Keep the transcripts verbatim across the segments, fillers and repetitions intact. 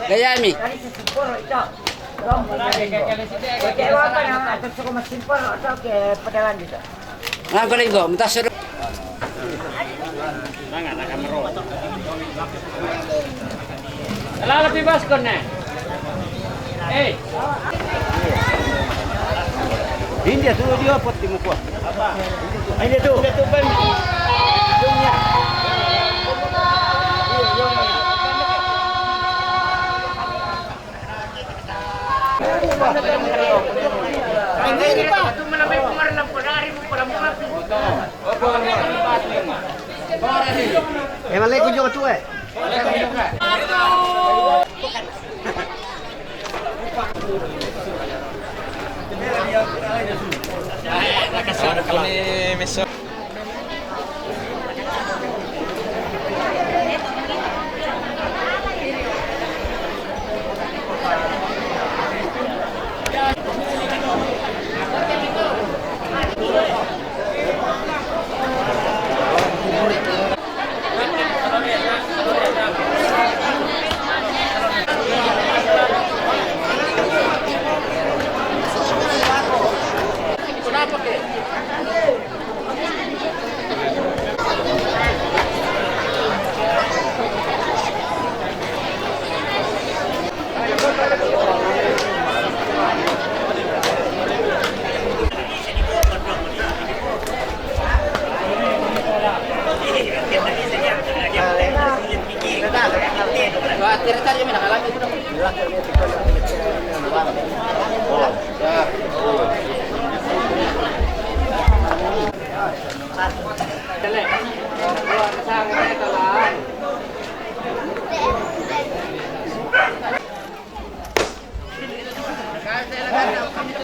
Gaya mi. Dari sisi poro itu. Rombo, rombo. Oke, apa yang atas suku mesin poro itu ke pedalan gitu. Ngangko linggo, mentas suruh. Lala bebas kone. Eh. India tu dia apa timu kuah? Apa? India tu. India tu kan. Eh, malaikum juga tu, eh.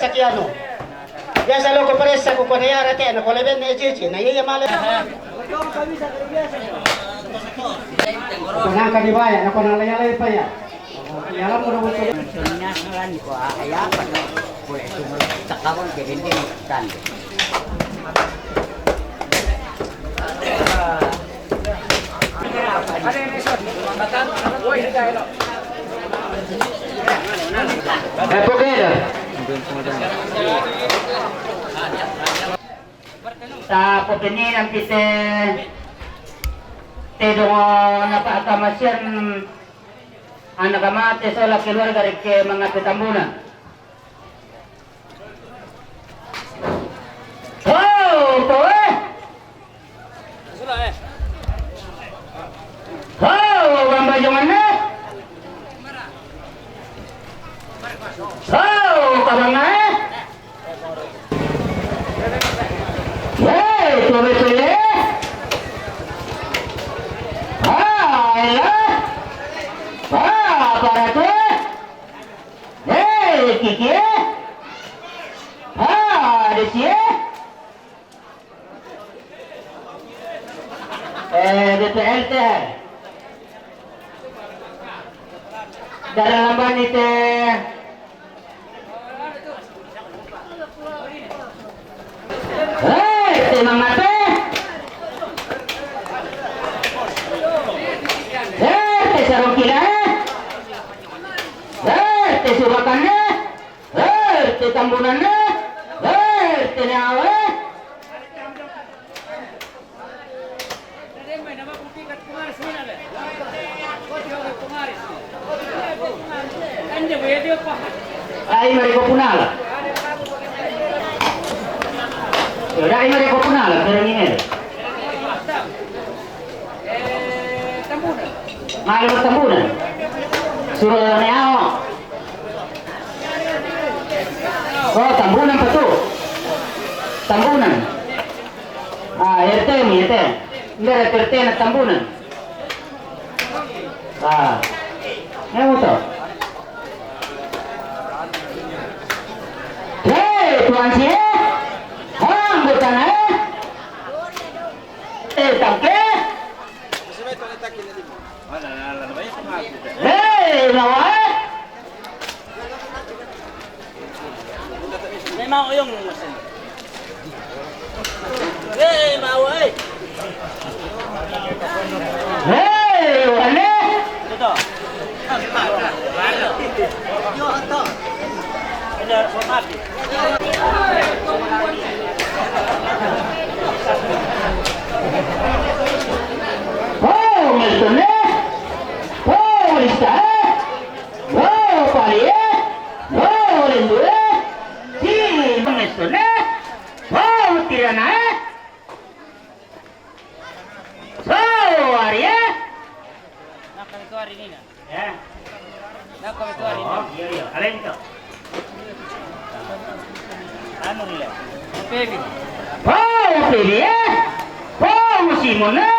Sakiano. Biasa lo ko paresa ko kone yara te na ko leben ne chichi na yeye male. Ko nang kani baya na ko nang laya laya paya. Yala mo na mo. Ko aya pa ko. Ko e tu mo takabon ke hindi tan. Epo keda. Ta popeniran pite te dongo na pa kamasian anak amate sola keluarga reke mangate Tambunan. Ho, kowe. Ho, bamba jonganne. Ho, kabangae. Hei, kowe kowe. Ha, ela. Ha, para kowe. Hei, kikie. Ha, desie. Eh, D P L T. Dalam lamban ite. Hei, te mangate. Hei, te sarungkila, eh. Hei, te subakanne. Hei, te Tambunanne. Hei, te neawe. Ai mare ko punala. Yo, dai mare ko punala, pero ni ne. Mare ko Tambunan. Suro ne ao. Oh, Tambunan pa tu. Tambunan. Ah, R T mi, R T. Ndara R T na Tambunan. Ah. Nemu to. Hei, tuan si, eh. Hang bukan, eh. Eh, tangke. Hei, lawa, eh. Memang oyong mesin. Hei, mau, eh. Hei, wane. Ito. Ho, Melton e. Ho, Lista e. Ho, Pali e. Ho, Rendu e. Si, Melton e. Ho, Tirana e. So, Ari e. Nakal itu hari ini, nah. Ya. Nakal itu hari ini. Oh, iya, iya. Kalian itu. Anu, Rile. Pebi. Pau, Pebi e. Pau, Simon e.